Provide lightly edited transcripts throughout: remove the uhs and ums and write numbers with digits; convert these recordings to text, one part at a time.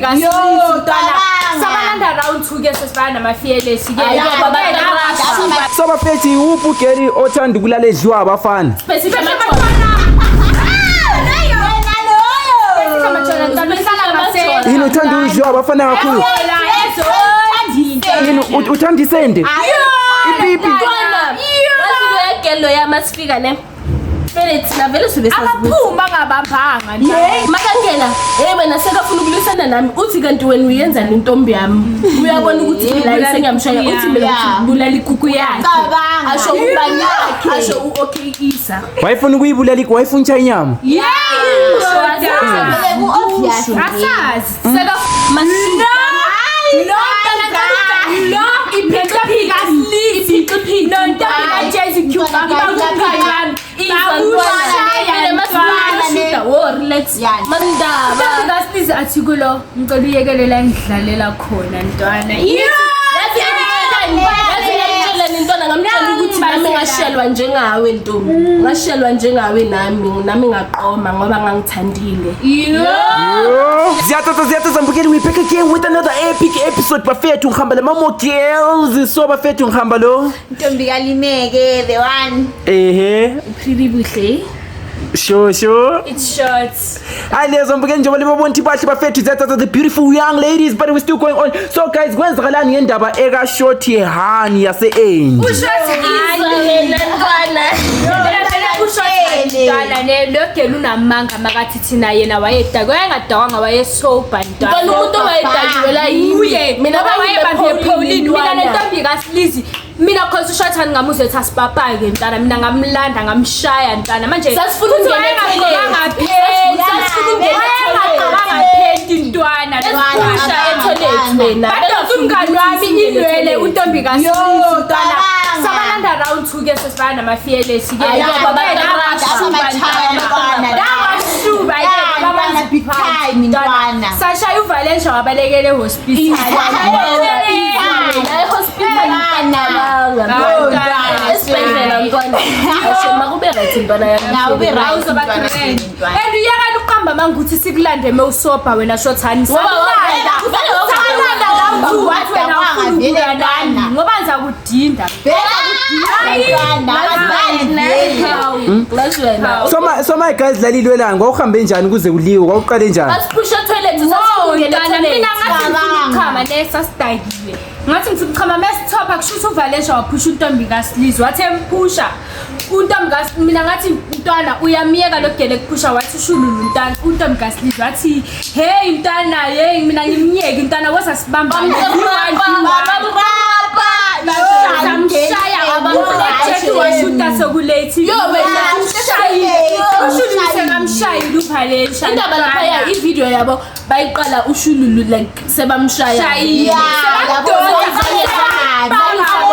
kaSlizzy Yo, mntwana. cabanga. Sabalanda round 2 ke sesifana nama-fearless ke. Hayi, Yena baba, washuba. So bafethu, iwuphi ugeli othanda ukulala edliwa abafana? Specific Special amathola. Amathola. Wena loyo. Special amathola, mntwana, uhlala ngase- Yini uthanda ukudliwa abafana kakhulu? Ezola, ezola. Yini uthanda isende? Ipipi? Ntwana. Yazi lo yagelo yami asifika ne. Vele thina vele sobe sazi ukuthi Abaphuma angabambanga ntwana. Makangena, hey wena sekafuna ukulwisana nami, uthi kanti wena uyenzani intombi yami? Uyabona ukuthi mina sengiyamshaya, uthi mina Bulala ikuku yakhe. Cabanga. asho ubani yakhe, asho u-okay Isa. Wayefuna ukuyibulala wayefuna utshaya inyama. Yeyi, ndoda. Vele ku-obvious. Asazi. Seka mashuda. No, mntwana, lo iphixiphixi, iphixiphixi. Nontombi kaJazzy Q, bakumngani wami. Bakushaya, mntwana. Wo relax. Yeah. Mandaba. Ntombi kaSlizzy athi kulo, ngicela uyekele la ngidlalela khona ntwana. Yazi ngiyamtshela, yazi ngiyamtshela ntwana, ngamtshela ukuthi nami ngashelwa njengawe ntombi. Ngashelwa njengawe nami ngaqoma ngoba ngangithandile. Yo. Ziyatata ziyatata mbukeli, we back again with another epic episode bafethu. Ngihamba la mamo girls. So bafethu, ngihamba lo Ntombi kalimeke, the one. Ehe. Pretty buhle. Sure. It's short. Hayi lezo mbukeli, njengoba libabona ukuthi bahle bafethu, ziyatata, the beautiful young ladies, but we still going on. So guys, kwenzakalani ngendaba eka Shorty Hani yase-Andy? Ushort Hani. Wena ntwana. Phela phela ushort ntwana ne lo girl unamanga makathi thina yena wayedakwe, wayengadakanga, wayesober ntwana. Ntwana, umuntu owayedakiwela yimi. Uye Mina mina wayebambe Pauline, mina ntwana. nentombi kaSlizzy. Mina cause ushort Hani ngamuzwe ethi asipapake ntwana, mina ngamlanda ngamshaya ntwana manje. Sasifuna Futhi ukungena wayengagqokanga etoilet. phenti. Sasifuna ukungena Wayengagqokanga phenti ntwana. Esiphusha etoilet wena. Badonsa umngani wami inwele untombi kaSlizzy ntwana. cabanga. Sabalanda round 2 ke sesifana nama-fearless ke. Hayi, baba, Yena washuba Abatshaya ntwana. ntwana. Washuba ke Yeah, baba ntwana, big time, ntwana. Sashaya uValencia wabalekele ehospital. Ehospital Ntwana. ntwana. Esibhedlela ntwana. Asho makube right ntwana yami. Na ube right Awuzoba ntwana, grand. ntwana. And uyakala ukuqamba manga ukuthi sikulande mewusobha wena Short Hani. Ngoba Sakulanda. vele Sakulanda round 2 wathi wena Wadakwa ufuna vele ukulwa nani ntwana. ngoba ngizakudinda. Vele akudinga ntwana, abazali vele. Ngazi wena. So my guys, lalilwelani? Kwawuhambe njani kuze kuliwe? Kwawuqale njani? Asiphushe toilet, Wow, sasifuna ntwana, ungena mina toilet. ngathi ngifuna Cabanga. ukuchama ne sasidakiwe. Ngathi ngifuna ukuchama mesithopha kusho ukuthi uValencia waphusha untombi kaSlizzy, wathi emphusha untombi kas mina ngathi mntwana uyamiyeka lo gele kuphusha, wathi ushululu mntwana untombi kaSlizzy, wathi hey mntwana, hey mina ngimyeki mntwana, woza sibambane. Samshaya Jack washuta sokulethi. Yo, wena, ushayile ushululu, sengamshayile uValencia. Indaba laphaya, ivideo yabo bayiqala ushululu like sebamshaya. Shayile. Yeah, yabo,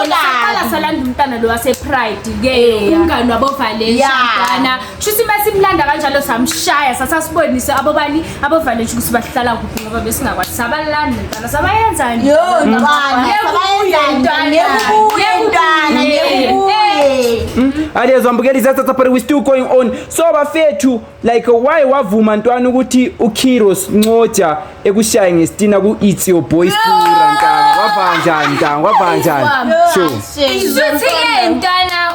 Saqala salanda umntana lo wase-Pride ke, umngani wabo Valencia mntwana. Shuthi masimlanda kanjalo samshaya, sasasibonise abobani abo Valencia ukuthi bahlala kuphi ngoba besingakwazi. Sabalanda mntwana, sabayenzani? Yo ntwana, Ngeke sabayenzani? ubuye, Ngeke ubuye ntwana, ngeke ubuye. Alezo mbukeli, ziyatata, but we still going on. So bafethu, like why wavuma ntwana ukuthi uKiros Ncoja ekushaye ngestina ku It's Your Boy Stura ntwana? Wava njani ntwana? Wava njani? Sure. Shuthi-ke mntwana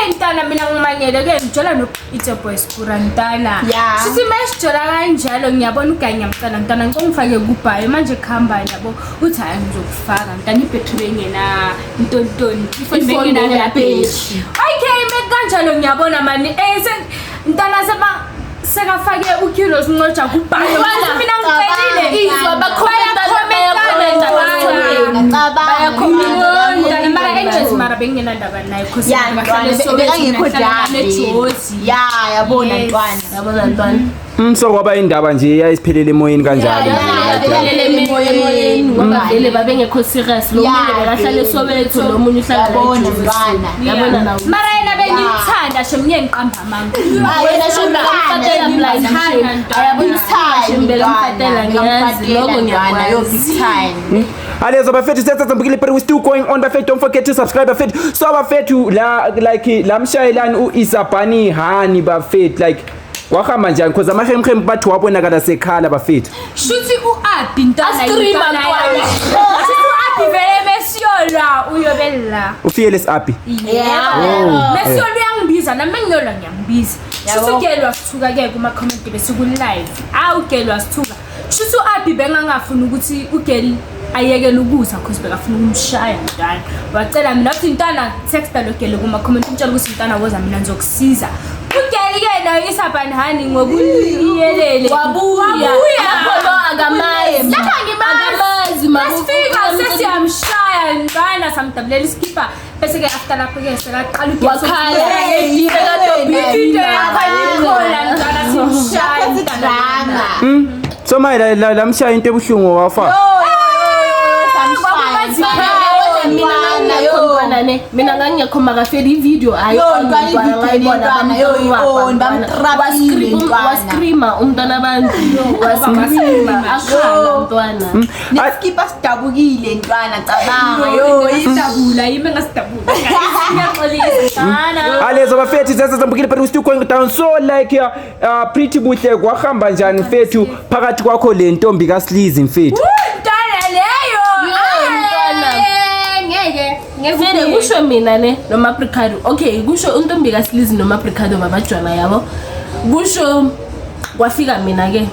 mntwana mina ngimangele ke ngijola no It's Your Boy Stura ntwana. Shuthi masijola kanjalo ngiyabona ugayi ngiyamcela mntwana ngicela ungifake kubhayo manje kuhambani yabo, uthi hayi ngizokufaka mntwana, ibhetri bengena ntontoni, ifoni Ifoni bengena bengena bhetri. Okay mekanjalo ngiyabona mani mntwana seba sekafake uKiros Ncoja kubhayo. Mntwana, Mina ngicelile. Izwa, bakhomenta, bayakhomenta esithombeni. Cabanga. Mntwana mara anyways mara bengingenandaba naye cause Ya bahlala ntwana, eSoweto, bekangekho mina ngihlala dade. eJozi. Ya yabona Yes. ntwana. Yabona ntwana. So kwaba indaba nje yayisiphelele emoyeni kanjalo nje, like, yeah. Yaphelele emoyeni ngoba vele babengekho serious, lo munye bekahlala eSoweto, lo munye uhlala la Yabona eJozi. ntwana. Yabona nawe. Mara yena bengimthanda shem, ngeke ngiqamba amanga. Wena shem, bekamfatela blind shem. Ayabona shem, bekamfatela, ngiyazi lokho, Yo, ngiyakwazi. big time. Alezo bafethu, siyathatha mbukeli, but we still going on bafethu. Don't forget to subscribe bafethu. So bafethu, la like la mshayelani uIsabani Hani bafethu, like Wahamba njani? Cause amahemhem bathi wabonakala sekhala bafethu. Shuthi u-Abi ntwana Ascreama, yintwana ntwana. yami. Shuthi u-Abi vele mesiyolwa uyobella. Ufike lesi-Abi. Yebo. Mesiyolwa uyangibiza nami ngiyolwa ngiyambiza. Shuthi ugel wasithuka ke kuma comment bese ku live. Awu ugel wasithuka. Shuthi u-Abi bengangafuni ukuthi ugel ayekele ukuza cause bekafuna ukumshaya mntwana. Wacela mina wathi ntwana texta lo gel kuma comment umtshela ukuthi ntwana woza mina ngizokusiza. Ugel ke nayo isabhanhani ngokuyelele. Wabuya. Lapho lo akamazi. Lapha ngimazi. Akamazi mama. Masifika sesiyamshaya ntwana samdabulela iskipa bese ke after lapho ke sekaqala Wakhala. Ividiyo yakho ikhona ntwana simshaya Drama. So manje lamshaya into ebuhlungu wafa. Mina ne mina ngangekho makafeli ivideo ayi Yo, ntwana, ividiyo ntwana, yo, yo, bamtrapile ntwana. wascreama umntwana abantu wascreama akhala mntwana. Neskipa sidabukile ntwana cabanga yo. Ngiyasidabula yimi engasidabula. Ngiyaxolisa ntwana. Alezo bafethu sesizambukile but we still going down. So like Pretty Buhle kwahamba njani mfethu phakathi kwakho le ntombi kaSlizi mfethu? Ntwana leyo. Yo, ntwana. Ngeke. Vele kusho mina ne noMapricado. Okay, kusho untombi kaSlizi noMapricado babajwana yabo. Kusho kwafika mina ke.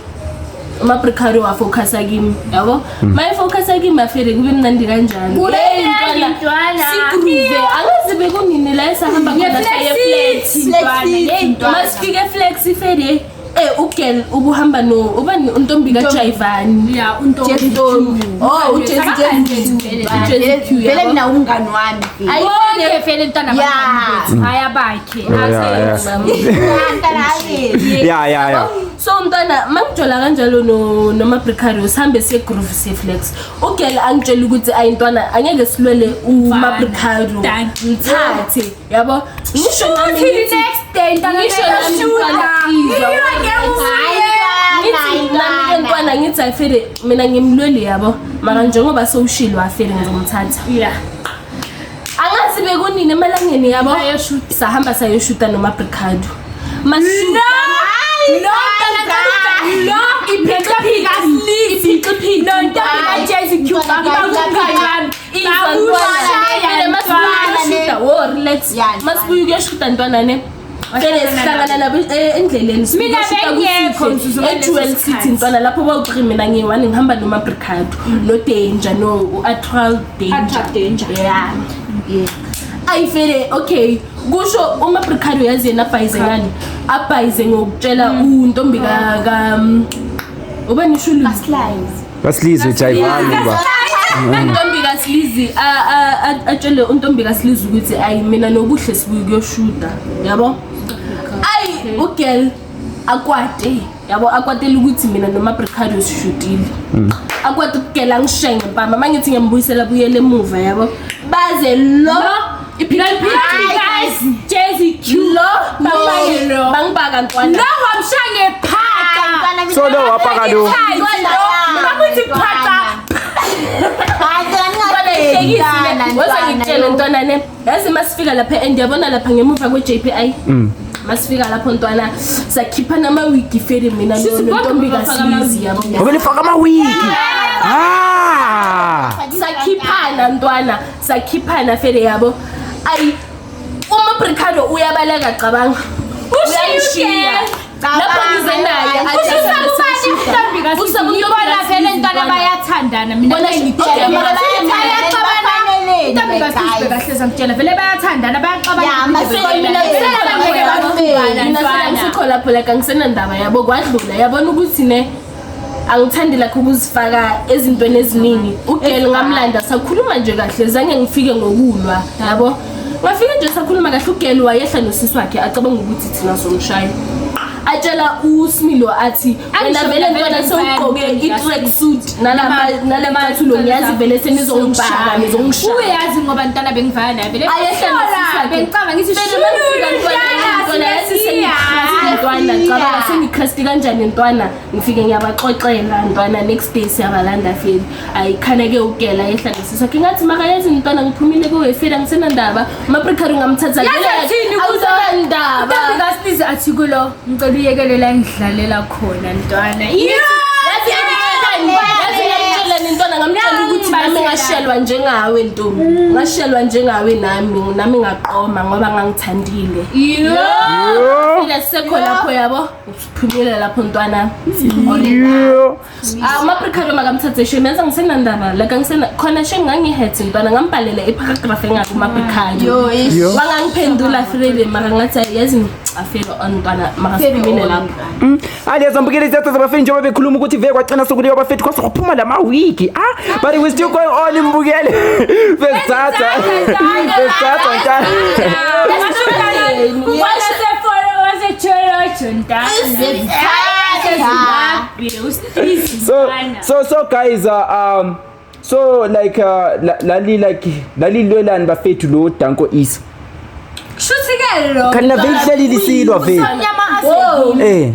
uMapricado wafocusa kimi yabo. Mayifocusa kimi afere kube mnandi kanjani. Kube Hey, mnandi, ntwana. Sigroove. Angazi bekunini la esahamba khona saye flex. Ntwana. Masifike flex ifere ugel ubuhamba no ubani untombi kaJaivani. Ya untombi. Ntombi. Oh, uJesse Q. Vele mina umngani wami. Ayi, Bonke vele ntwana Yeah. abangani bethu. Ayabakhe. Yeah, Ntwana abethu. Yeah, yeah, yeah. So mntwana mangijola kanjalo no noMapricario sihambe siye groove siye flex. Ugel angitshela ukuthi ayi ntwana angeke silwele uMapricario Thank you. mthathe yabo. Ngisho nami Uthi ngithi next day ntwana Ngisho nami beyashuta. ntwana, Iyo ngeke ngithi nami ke ntwana ngithi ayifere mina ngimlweli yabo mara njengoba sowushilo afere ngizomthatha. Yeah. Angazi bekunini emalangeni yabo. Sayoshuta. Sahamba sayoshuta noMapricario. Mashuta No, ntwana lo iphixiphixi iphixiphixi no ntombi kaJesse Q bakungani wami. Bakushaya ntwana. Wo relax. Yeah, Masibuye ukuyoshuta ntwana ne. Vele sihlangana nabo endleleni. Mina bengekho mzuzu ngaleso eJewel City sikhathi. ntwana lapho bawuqi mina ngiyi-one ngihamba noMapricado no Danger no u-Atral Danger. Atral Danger. Yeah. Ayi vele okay kusho uMapricado yazi yena abhayize ngani abhayize ngokutshela untombi ka ubani shulu Basilizi Jaivani ba. untombi kaSlizi atshele untombi kaSlizi ukuthi ayi mina nobuhle sibuye kuyoshuta yabo. Ayi ugel akwate yabo akwatela ukuthi mina noMapricado sishutile. Akwate ukugela angishaye ngempama mangithi ngiyambuyisela buyele emuva yabo. Baze lo Guys, Jesse Q lo Bafake lo. bangibaka ntwana. Lo wamshaya ngephatha. So lo wapaka lo. Bamuthi phatha. Waze ngikutshele ntwana ne yazi masifika lapha and yabona lapha ngemuva kwe-JPI masifika lapho ntwana sakhipha namawigi fere mina Sisi, bonke nontombi bafaka kaSlizi yabo. Ngoba lifaka amawigi. Ah. Sakhiphana ntwana sakhiphana fere yabo. Ayi uMapricado uyabaleka cabanga. Uyayishiya. Lapho ngize naye athi Ntombi kaSlizi. Ngibona vele ntwana bayathandana mina Bona- ngitshela. Okay, mara Bayaxabana. Ntombi kaSlizi bekahlezi angitshela vele bayathandana bayaxabana. Yeah, Mina Mina sengisikho lapho like angisenandaba yabo kwadlula yabona ukuthi ne angithandi lakho ukuzifaka ezintweni eziningi. Ugel ngamlanda sakhuluma nje kahle zange ngifike ngokulwa yabo. Ngafika nje sakhuluma kahle ugel wayehla nosisi wakhe acabanga ukuthi thina somshaya. Atshela uSmilo athi wena Angisho vele mina ntwana vele sewugqoke ngifana i-track suit nalama cathulo ngiyazi vele senizongibhaka nizongishaya. Uyazi ngoba ntwana bengivana naye vele. Ayehla nosisi wakhe. Bengicabanga ngithi Vele mangifika ntwana ntwana yathi sengikhasti ntwana cabanga sengikhasti kanjani ntwana ngifike ngiyabaxoxela ntwana next day siyabalanda feli ayikhane ke ugela yehla nosisi wakhe ngathi makayazi ntwana ngiphumile kuwe feli angisenandaba uMapricado ngamthatha Yazi athini kuzo? Angisenandaba. Ntombi kaSlizi athi kulo ngicela uyekele la ngidlalela khona ntwana. Yazi ngiyamtshelani, yazi ngiyamtshelani ntwana, ngamtshela ukuthi nami ngashelwa njengawe ntombi. Ngashelwa njengawe nami, nami ngaqoma ngoba ngangithandile. Yo. Phela sisekho lapho yabo, usiphumile lapho ntwana. Yo. Ah, uMaprika ke makamthathe shame, yazi angisenandaba. Like angisena khona shame ngangihethe ntwana, ngambhalela iparagraph engaka uMaprika. Yo, ish. Yo. Wangangiphendula Friday mara ngathi yazi afelo on ntwana mara siphumile lapho. Aliyeza mbukeli ziyatha zabafethu njengoba bekhuluma ukuthi vele kwagcina sokuliwa bafethu kwase kwaphuma lamawigi. Ah, but we still going on mbukeli. Besithatha. Besithatha ntana. So so so guys so like lali like lalilwelani bafethu lo Danko Isa. Shuthi-ke lo Kanti vele ihleli lisilwa vele. Wow. Eh.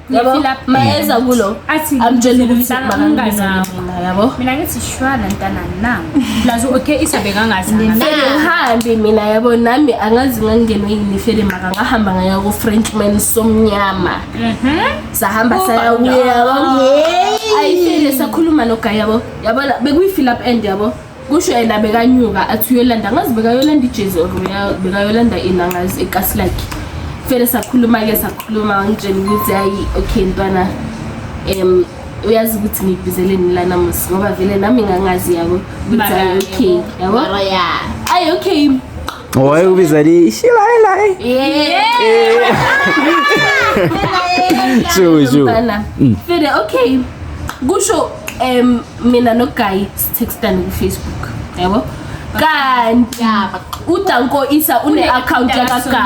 Yabo, mayeza kulo. Athi Amtshela ukuthi mntana makangibiza umngani mina yabo. Mina ngithi shwana ntana nami. Plus okay isabekangazanga. Fele ngihambe mina yabo, nami angazi ngangingenwe yini fele mara ngahamba ngaya ku Frenchman somnyama. Sahamba saya kuye yabo. Ayi fele sakhuluma noGuy yabo. Yabona bekuyi fill up end yabo. Kusho yena bekanyuka athi uyolanda, angazi bekayolanda ijezi or bekayolanda ini angazi ekasi lakhe. Fele sakhuluma ke sakhuluma wangitshela ukuthi hayi okay ntwana uyazi ukuthi ngikubizeleni lana mos ngoba vele nami ngangazi yabo ukuthi hayi okay yabo. Ayi okay. Wayekubiza li shilayilay. Yeah. Sure sure. Mntwana. Fele okay. Kusho mina noGuy sitextana ku Facebook yabo. Kanti uDanko Isa une account yakaGuy.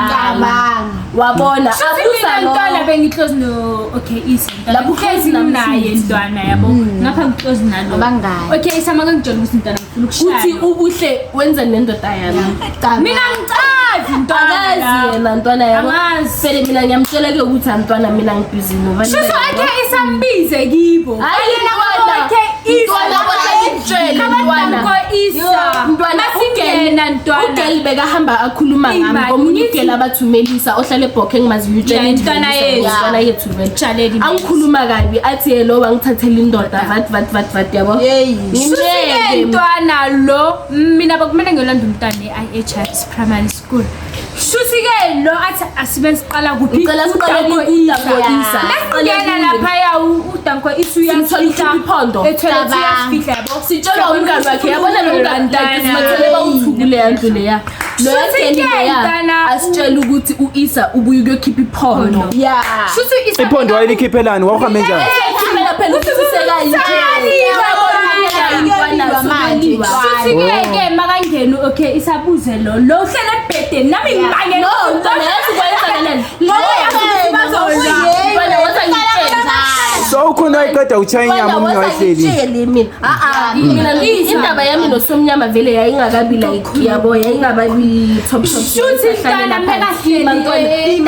Wabona Abuza ntwana bengiclose no okay Isa. Lapho uhlezi naye ntwana yabo. Ngapha ngiclose nalo. Abangani. Okay Isa makangitshela ukuthi ntwana ngifuna ukushaya. Uthi ubuhle wenza nendoda yami. Mina ngicazi ntwana. Akazi yena ntwana yabo. Angazi. Fele mina ngiyamtshela ke ukuthi antwana mina ngibhizi nobani. Shuso okay Isa mbize kibo. Hayi ntwana. Okay Isa. Ntwana ngitshele ntwana. Danko Isa. Ntwana Masingena ntwana. Ugel bekahamba akhuluma ngami Imali. komunye ugel abathumelisa ohlale ebhokhe engimaziyo utshela Yeah, intwana yethu. intwana yethu vele. Tshaleli. Angikhuluma kabi athi yelo wangithathela indoda vat vat vat vat yabo. Shuthi-ke ntwana lo mina bekumele ngiyolanda umntwana e-IHS Primary School. Shuthi-ke lo athi asibe siqala kuphi? Ngicela siqale uDanko ku Danko Isa. Nasingena laphaya uDanko Isa Simthola uyafihla. ukhipha iphondo. Ethoyilethi uyafihla yabo. Sitshelwa umngani wakhe yabona lo mngani like sibathole bawuthu kuleya ndlu leya. Lo Shuthi-ke yakhe leya ntwana, asitshela ukuthi uIsa ubuye ukuyokhipha iphondo. Yeah. Shuthi Isa Iphondo wayelikhiphelani wawuhambe njani? Phela phela usisekanje. Shuthi-ke ke makangena okay isabuze lo lo uhlele ebhedeni nami ngibangela No, ntwana yazi kwenzakalani. ngoba yazi ukuthi bazodla. Ntwana waza ngitshela. So ukhona wayeqeda uchaya inyama omunye wayehleli. Mina mina indaba yami nosomnyama vele yayingakabi like yabo yayingababi top top. Shuthi ntwana mekahleli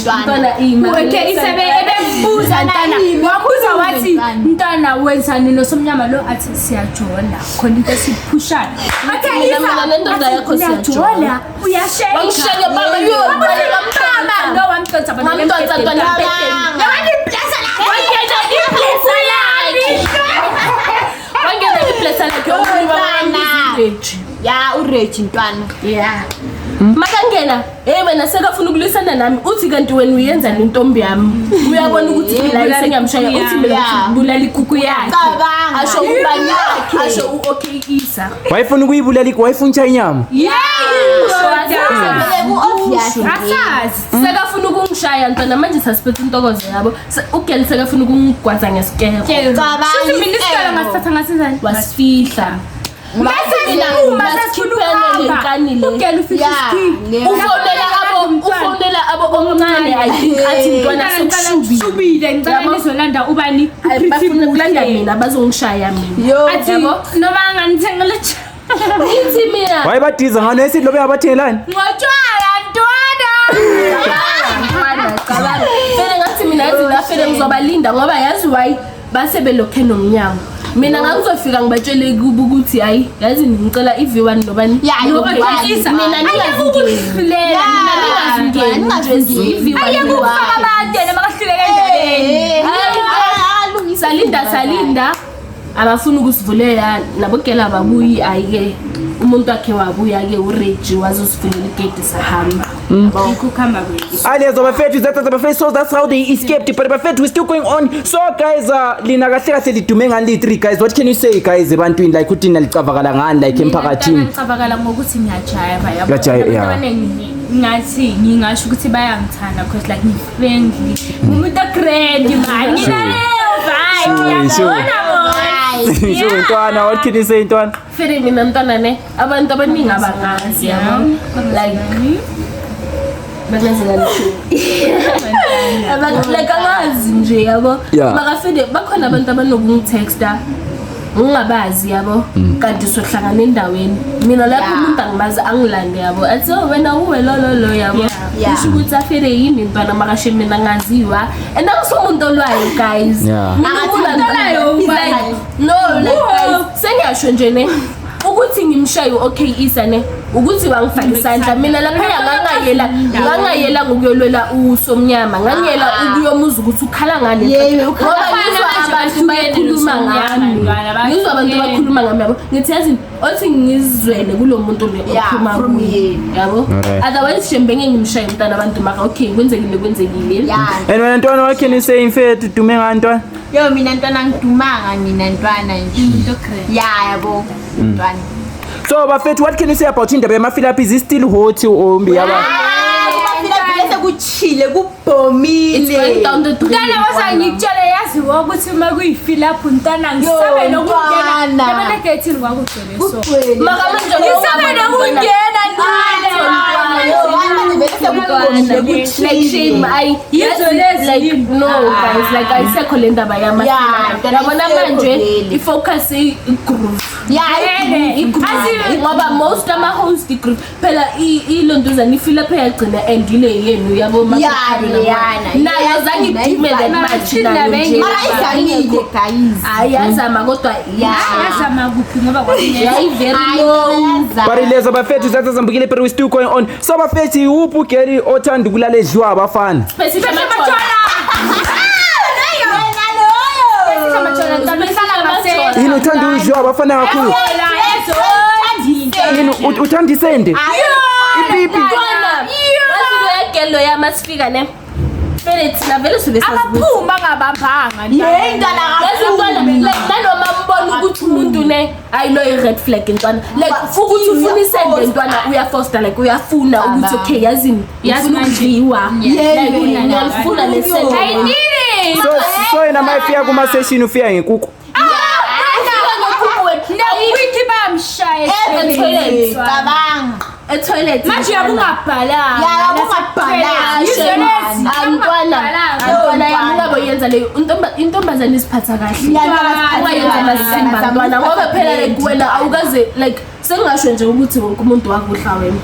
Ntwana ima. Okay isebe ebebuza ntwana wabuza wathi ntwana wenzani nosomnyama lo athi siyajola khona into esiphushayo. Okay Mina Isa mina nendoda yakho siyajola. Uyashake. Wangishaya baba yo Baba lo wamdonsa baba Ngamdonsa ntwana embhedeni. Wangena iblesa lakhe. Wangena iblesa lakhe omunye wami. Ya uReggie ntwana. Yeah. Makangena, hey wena sekafuna ukulwisana nami uthi kanti wena uyenza nentombi yami. Uyabona ukuthi mina sengiyamshaya uthi mina Yeah. bulala ikuku yakhe. Cabanga. Asho ubani yakhe, asho uOK Isa. Wayefuna ukuyibulala wayefuna uchaya inyama. Ku-obvious. Asazi. Sekafuna ukungishaya ntwana manje sasiphethe intokozo yabo. Ugel sekafuna ukungigwaza ngesikero. Cabanga. Shuthi mina isikolo ngasithatha ngasenzani? Wasifihla. Uma sesikhuluma ugela ufihla isikhiya. Ufonela abo omncane I think athi ntwana sekushubile. Shubile ngicela nizolanda ubani? Bafuna ukulanda mina bazongishaya mina. Athi noma anganithengela Ithi mina Wayebadiza ngani esithi lobe abathengelani? ngotshwala ntwana. Ntwana cabanga. Fele ngathi mina yazi la fele ngizobalinda ngoba yazi why base belokhe nomnyango. Mina ngangizofika ngibatshele kubo ukuthi hayi yazi ngicela iV1 nobani. Yeah, Ngoba i-V1. mina ningazingeni. Ukuhlulela. Mina nje siviwa. Ayeke ukufaka abantu yena makahluleka endabeni. Salinda salinda abafuna ukusivulela nabogela ababuyi ayike umuntu wakhe wabuya ke uReggie wazosivulela igate sahamba. Ukukhamba kwethu. Alezo bafethu that's bafethu, so that's how they escaped, but bafethu we still going on. So guys, lina kahle kahle lidume ngani li three guys? What can you say guys ebantwini, like uthi nalicavakala ngani like emphakathini? Ngicabangala ngokuthi ngiyajayiva yabo. Uyajayiva, yeah. Abantu abaningi ngathi ngingasho ukuthi bayangithanda because like ngi-friendly. Ngumuntu o-grand man. Nginaleyo vibe. Sure, sure. Uyabona bona. Sure ntwana, what can you say ntwana? Fere mina mntwana ne abantu abaningi abangazi yabo, like bangazi like angazi nje yabo. Yeah. Makafede bakhona abantu abanokungitexta ngingabazi yabo, kanti sohlangana endaweni mina lapho umuntu angimazi angilande yabo, athi oh wena uwe lo lo lo yabo. Kusho ukuthi afere yimi ntwana makashe mina ngaziwa and angisumuntu olwayo guys. Yeah. Mina umuntu olwayo, like no like guys sengiyasho nje ne ukuthi ngimshaye okay isa ne ukuthi wangifaka isandla mina lapha ngangayela ngokuyolwela usomnyama, ngangiyela ukuyomuza ukuthi ukhala ngani Yebo, ukhala ngoba ngizwa abantu bakhuluma ngami, ngizwa abantu bakhuluma ngami yabo, ngithi yazi othi ngizwele kulo muntu lo Yeah, ophuma from kuye yena. yabo. Alright. Otherwise shembe ngeke ngimshaye umntana abantu maka okay kwenzekile kwenzekile. Yeah. And wena ntwana, what can you say mfethu, dume ngani ntwana? Yo mina ntwana ngidumanga mina ntwana nje. Yeah yabo ntwana. So bafethu, what can you say about indaba yama-fill-up? Is it still hot or mbi yaba? Bafila sekuchile kubhomile. It's going down the drain. Mntana waza ngikutshele yazi ukuthi uma kuyi-fill up mntana ngisabe nokungena. Mntwana. Yabona egethini kwakugcwele so. Kugcwele. Maka manje Ngisabe nokungena ntwana. Yo, manje vele sekubhomile Like kuchile. shame I Yizo lezi like yini? no guys like ayisekho le ndaba Yeah, yama yabona ayisekho manje vele. i-focus i-groove. Yeah. Vele. I-groove. Ngoba most ama-host i-groove phela ilontuzana ifila phela yagcina and ile yenu yabo Yeah, leyana. nayo zange idume that much nayo nje. Mara izamile guys. Hayi yazama kodwa Yeah. Yazama kuphi ngoba kwakunye. yayi very low. But lezo bafethu zathu zambukile, but we still going on. So bafethu, uphi ugeli othanda ukulala edliwa abafana? Specific amathola. Yini uthanda ukudliwa abafana kakhulu? Yini uthanda isende? Ipipi. Mntwana, yazi lo yagelo yamasifika ne vele thina vele sobe sazibuza. Abaphuma ngabambanga. Yey ntwana Yazi mntwana, like nanoma mbona ukuthi umuntu ne ayi lo i-red flag ntwana, like ukuthi ufuna isende ntwana uyafosta, like uyafuna ukuthi okay yazini Yazi ngifuna manje. ukudliwa, Yeah. like ngiyalifuna le sende. I need it. So yena mayefika kuma-session ufika ngekuku. Wiki bamshaya Etoilet. Cabanga. Etoilet. Manje uyabungabhalanga. Yeah, uyabungabhalanga. Yizo lezi. Antwana, antwana yami ungaboyenza leyo intombazane isiphatha kahle. Yeah, ntwana, Ungayenza amasimba ntwana ngoba phela like wena awukaze like sengingasho nje ukuthi wonke umuntu wakudla wena.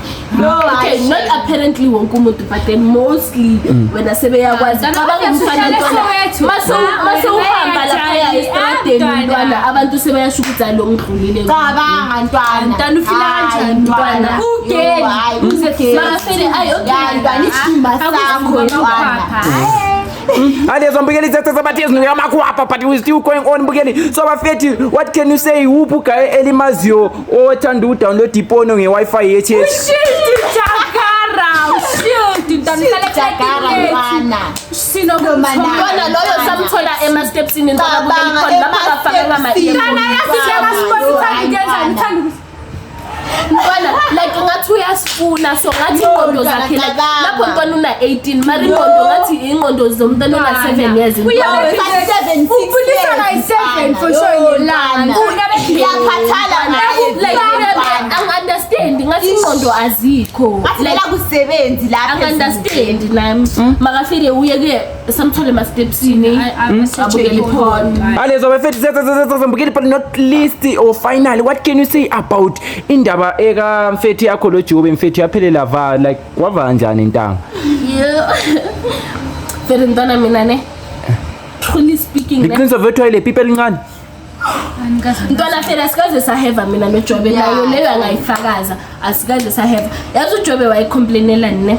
Okay, not apparently wonke umuntu but then mostly wena sebeyakwazi. Cabanga umfana ntwana. Mase mase uhamba lapha estradeni ntwana abantu sebeyasho ukuthi hayi lo ngidlulile. Cabanga ntwana. Ntwana ufila kanjani ntwana? Ugeli. Ugeli. Makafele ayi okay. Ya ntwana isidumba sakho ntwana. Alezo mbukeli zethu zabathi ezinuka amakhwapha, but we still going on mbukeli. So bafethu, what can you say uphi ugaye elimaziyo othanda udownload ipono nge-Wi-Fi ye-church? Shield Jakara, shield ntwana Jakara ntwana. Sinokumthola. Mntwana loyo samthola ema-stepsini ntwana Cabanga, bukela ikhona lapha bafaka ema-stepsini. Ntwana yazi njengasibona uthanda ukuyenzani, uthanda ukuthi Mntwana like ngathi uyasifuna so ngathi Yo, ingqondo mntwana, zakhe like cabanga. lapho mntwana una 18 mara ingqondo ngathi ingqondo zomntwana una 7 years Uya- Seven, six Ufundiswa years, kayi-seven for sure Yo, ngelanga. ntwana. Ngiyakhathala ngaye like ntwana. angi-understand ngathi ingqondo azikho Ngathi like vele akusebenzi lapha angi-understand nami makafike uye ke samthole ema-stepsini abukele iphone. Alezo bafethu zethu mbukeli, but not least or finally, what can you say about indaba eka mfethu yakho lo Jobe mfethu yaphelela va like kwava kanjani ntanga? Yeah. Vele ntwana mina ne truly speaking ne Liqiniso vethu ayile pipi elincane. Ntwana fela asikaze saheva mina noJobe nayo leyo angayifakaza asikaze saheva. Yazi uJobe wayecomplainela ne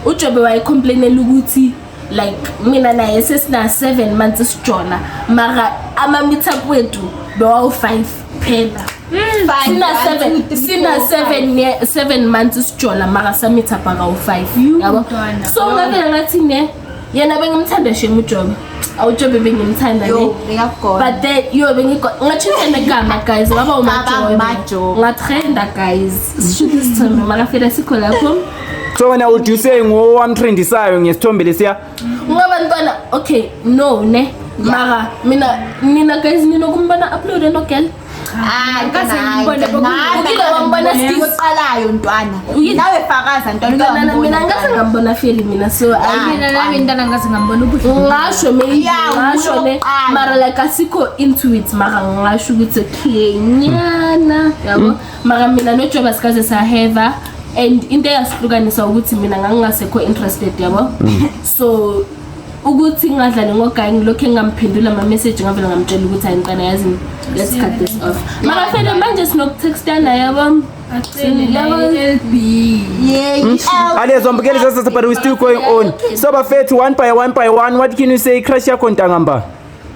Ujobe wayecomplainela ukuthi like mina naye sesina 7 months sijola, mara ama-meetup wethu bewawu-5 phela. Sina 7, sina 7 7 months sijola, mara sa-meetup kawu-5, yabo. Mntwana. So ngavele ngathi ne, yena bengimthanda shem uJobe, awuJobe bengimthanda ne. Yo, bengakugona. But then yo ngatshintsha negama guys, ngaba Ngaba uMajobe. uMajobe. Ngatrenda guys, sishuthi isithombe, makafela sikho lapho. So wena would you say ngowamtrendisayo ngesithombe lesiya? Ngoba ntwana, okay, no ne, mara mina, nina guys, ninokumbona upload no girl. Hayi, Angikaze ntwana, ngimbone. hayi, Ukile wambona ntwana. Steve? Oqalayo ntwana. Uyini? Nawe fakaza ntwana. Ntwana, uyambona, mina ngase ntwana. ngambona feli mina, so I Mina nami ntwana ngaze ngambona ubuhle. Ngasho maybe. Yeah, Ngasho ne, uyoqala. mara like asikho into it, mara ngasho ukuthi okay nyana, yabo. Mara mina noJoba sikaze saheva, and into eyasihlukanisa ukuthi mina ngangingasekho interested, yabo. So ukuthi ngingadlali ngogayi, ngilokhu engingamphendula ama-message, ngavele ngamtshela ukuthi hayi mntwana, yazi, let's cut this off. Mara fele manje sinokutextana, yabo. Yabo. LB. Yeah, yeah. Alezo mbukeli sasa, but we still going on. So bafethu, one by one by one, what can you say, crush yakho ntangamba?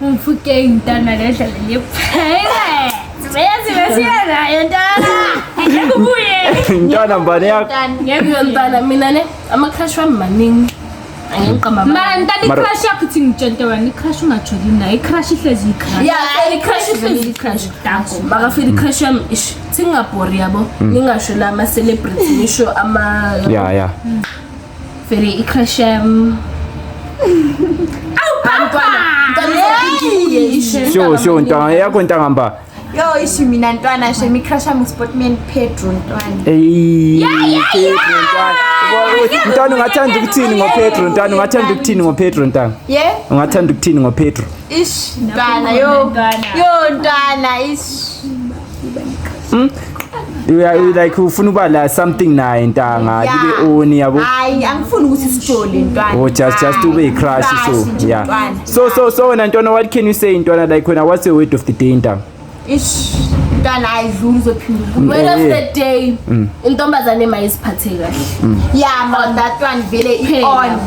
Umfuke ntwana ledlala le-pirate. Yazi besiya nayo ntwana. Ngeke ubuye. Ntwana, mbani yakho? Ngeke mntwana, mina ne, ama-crush wami maningi, angiqamba. Mara ntwana, Mara- i-crush yakho uthi ngitshente wena, i-crush ungajoli nayo, i-crush ihlezi i-crush. Ya, fela i-crush ihlezi i-crush. Danko. Mara fela i-crush yami, ish, singabhori, yabo, ngingasho la ama-celebrity, ngisho ama Yeah. Fele i-crush yami. Mntwana, mntwana, ish. Sure, ntanga yakho ntangamba. Yo, ishi mina ntwana shem, i-crush yami uSportman Pedro ntwana. Ey, Pedro ntwana. Ntwana, ungathanda ukuthini ngoPedro ntwana? Ungathanda ukuthini ngoPedro ntanga? Yeah? Ungathanda ukuthini ngoPedro? Ish ntwana, yo. Ntwana. Yo ntwana, ish. You like ufuna uba la something naye ntanga, libe oni, yabo. Hayi, angifuni ukuthi sijole ntwana. Oh, just ube i-crush, so nje, yeah. ntwana. So wena ntwana, what can you say ntwana, like wena, what's your word of the day ntanga? Ish ntwana, ayidluli, uzophinda ubuye. Word of the day, intombazane mayiziphathe kahle. Yeah, man, that one vele Phela. i-on.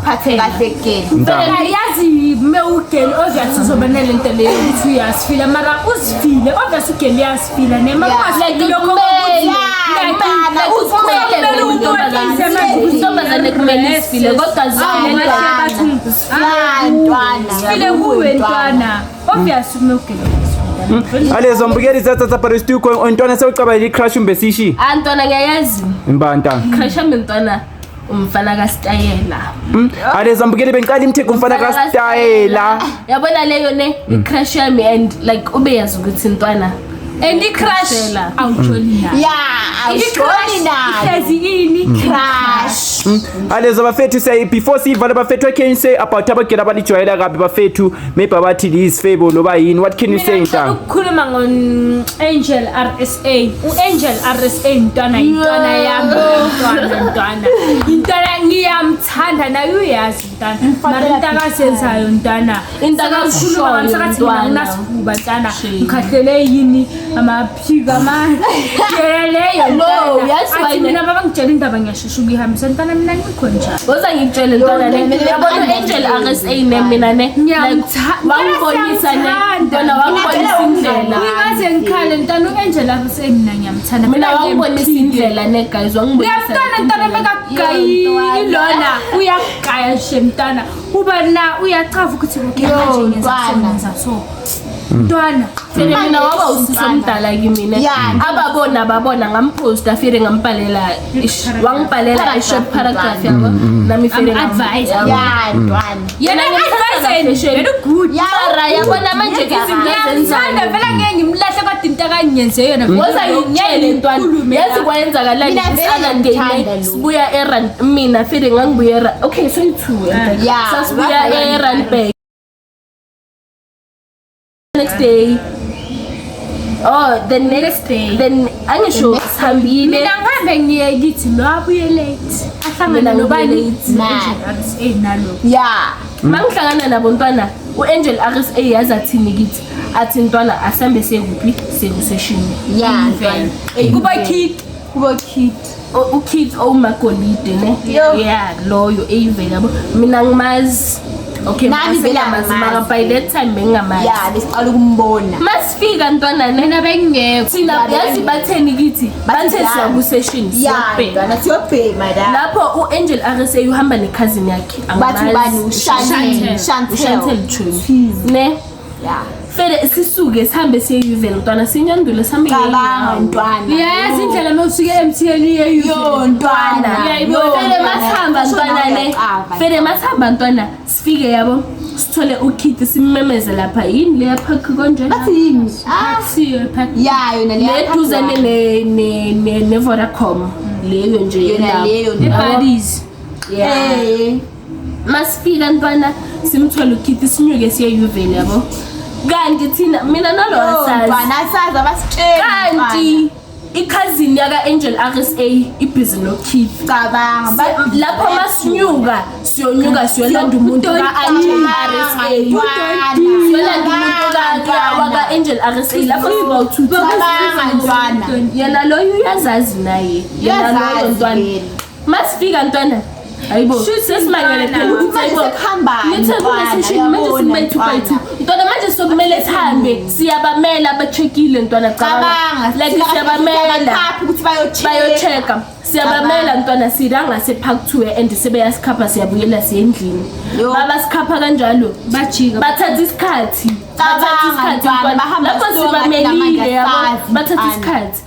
Phathe kahle ke. Ntanga. Phela yazi me ugeli obvious uzoba nalento leyo ukuthi uyasifila, mara uzifile obvious ugeli uyasifila nema. Yeah. Like, lokho kumele- Ntwana, kumele intombazane kumele isifile, kodwa zona Ya ntwana. Sifile kuwe ntwana, obvious me ugeli uyasifila. Alezo mbukeli sasa, but we still going on ntwana, sewucabangela i-crush umbe sishi. Ah ntwana, ngiyayazi. Imba ntanga. Crush yami ntwana, umfana kaStayela. Alezo mbukeli, bengiqala imthetho umfana kaStayela. Yabona leyo ne, i-crush yami, and like ube yazi ukuthi ntwana And i-crush Shela. awujoli nayo. Yeah, awujoli nayo. Ihlezi ini? Crush. Alezo bafethu, say before sivala bafethu, what can you say about abagela abalijwayela kabi bafethu, maybe abathi liyisifebo loba yini, what can you say Mina ngicela ntanga? ukukhuluma ngo-Angel RSA. U-Angel RSA ntwana, intwana yami ntwana, ntwana, intwana ngiyamthanda naye uyazi ntwana, mara into akazenzayo ntwana. Into akazishoyo, sakathi mina ntwana. nginasifuba ntwana, ngikhahlele yini amaphiko amaleyo. No, uyazi why mina babangitshela indaba ngiyashesha ukuyihambisa ntwana, mina ngikho njalo. Woza ngikutshele ntwana ne, yabona u-Angel RSA ne, mina ne, like wangibonisa ne ntwana, wangibonisa indlela. Ngingaze ngikhale ntwana, u-Angel RSA mina ngiyamthanda. Mina wangibonisa indlela ne guys, wangibonisa. Uyamntwana ntwana, mekagayi lona uyagaya nje mntwana, uba na uyachava ukuthi okay manje ngenza so, Ntwana. ngenza so ntwana. Fere mina waba usisi omdala kimina. Yeah. Ababona babona ngamphosta fere, ngambhalela wangibhalela i-short paragraph, yabo, nami fere Am-advise. yabo. Ya ntwana. Yena Ngimthatha yena good. Ya, Mara yabona manje izinto Ngiyamthanda azenzayo. vele, ngeke ngimlahle kodwa into akanyenze yona. Woza ngikutshele ntwana, yazi kwayenzakalani? Mina vele This other day ngiyamthanda ne, lo. sibuya eRand, mina fere ngangibuya okay, soyi-two. Yeah, Sasibuya ngavela eRandburg next day, oh, the next day, then angisho sihambile. Mina ngihambe ngiye kithi lo abuye late ahlangane Mina nobani? ngibuye late. RSA nalo. Ya. Mangihlangana nabo ntwana, u-Angel RSA yazi athini kithi? Athi ntwana asambe siyekuphi, siyekuseshini. Ya ntwana. Kuba kick. Kubo kid. uKeith owumagolide ne. Yeah, loyo eyivele yabo. Mina ngimazi. Okay, Nami vele ngamazi, angimazi. mara by that time bengingamazi. Ya, besiqala ukumbona. Masifika ntwana ne. Mina bengingekho. Thina yazi batheni kithi? Bathi Bathe siya ku session Ya, siyobhema. ntwana siyobhema la. Lapho uAngel RSA uhamba necousin yakhe. Bathi Angimazi. ubani uShantel. Shantel. uShantel Chumi. Ne? Ya. Fele sisuke sihambe siye eUvel ntwana sinyandule sihambe Cabanga ngeenyawo. ntwana. Uyayazi indlela uma usuke e-M_T_N uye Yo ntwana. Uyayibona. Fele masihamba ntwana ne. Fele masihamba ntwana sifike yabo sithole uKit simmemeze lapha yini leya park konje? Bathi yini? Ah, Siyo park. ya yona leya. Le duzane ne Vodacom leyo nje Yona yendawo. leyo. Ebuddies. Yeah. Eh. Masifika ntwana simthole uKit sinyuke siye eUvel yabo. Kanti thina mina nalo Yo asazi. ntwana asazi abasitsheli. Kanti ikhazini yaka Angel RSA ibhizi no Keith. Cabanga. Lapho masinyuka siyonyuka siyolanda umuntu ka-Angel RSA. Siyolanda umuntu waka-Angel RSA lapho siba u-two. Cabanga ntwana. Yena loyo uyazazi naye. Yena loyo Uyazazi ntwana. vele. Masifika ntwana hayibo sesimangele phela ukuthi Manje hayibo sekuhambani, nithe kule ntwana, session manje uyabona, sibe 2 by 2 ntwana. ntwana manje sokumele sihambe siyabamela abacheckile ntwana Cabanga. like siyabamela Siyabakhapha ukuthi bayocheck. bayochecka siyabamela ntwana sida ngase-park 2 and sebeyasikhapha siyabuyela siye endlini Yo. babasikhapha kanjalo Bajika. bathatha isikhathi bathatha Cabanga, isikhathi ntwana, ntwana. bahamba lapho slow ngathi sibamelile lamanje yabo asazi, bathatha ntwana. isikhathi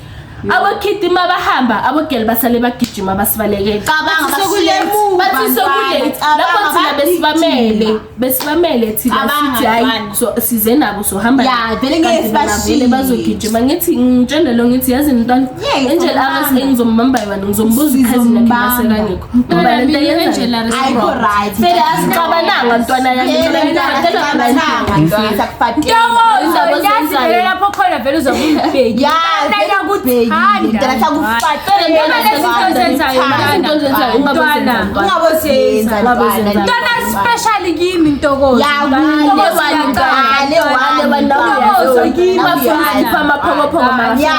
abokhiti uma bahamba abogele basale bagijima basibalekele Cabanga Bathi sekulate. bathi sekulate lapho thina besibamele besibamele thina Cabanga, sithi hayi ntwana. so size nabo sohamba Ya, nabo. vele ngeke Kanti bona vele sibashiye. bazogijima ngithi ngitshele lo ngithi yazi ntwana Ngeke Angel sizombamba. RSA ngizombamba yona ngizombuza ikhazini yakhe Sizombamba. masekangekho ngoba Ntwana lento mina ayenzayo Angel RSA. Ayikho right. vele asixabananga ntwana yami Vele ntwana, asixabananga, ntwana, siyakufatela. Indaba Ntokozo, yazi ozenzayo. vele lapho khona vele uzobe umbheki. Ya, Ntwana vele ngiyakuthanda. ntwana, siyakufatela. Ngoba lezi zinto ozenzayo, Izinto ozenzayo, ntwana. ungabozenza, ntwana. Ungabozenza, ntwana. Ntwana special kimi Ntokozo. Ya, Ntokozo, kule ngiyacabanga. ntwana, le Ale one, wena Ntokozo uyazi. kimi. Bafuna ukukhipha amaphokopoko mara. Ya,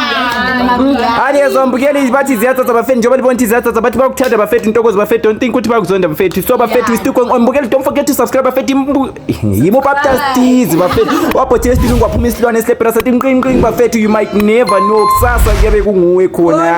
ntwana, Hali yezombukeli bathi ziyathatha bafethu njengoba libona ukuthi ziyathatha bathi bakuthanda bafethu intokozo bafethu don't think ukuthi bakuzonda bafethu so bafethu we still going on mbukeli don't forget to subscribe bafethu yimo baptize bafethu wabhothile esipilini kwaphuma isilwane esilepera sathi nqinqin bafethu you might never know kusasa kuyabe kunguwe khona.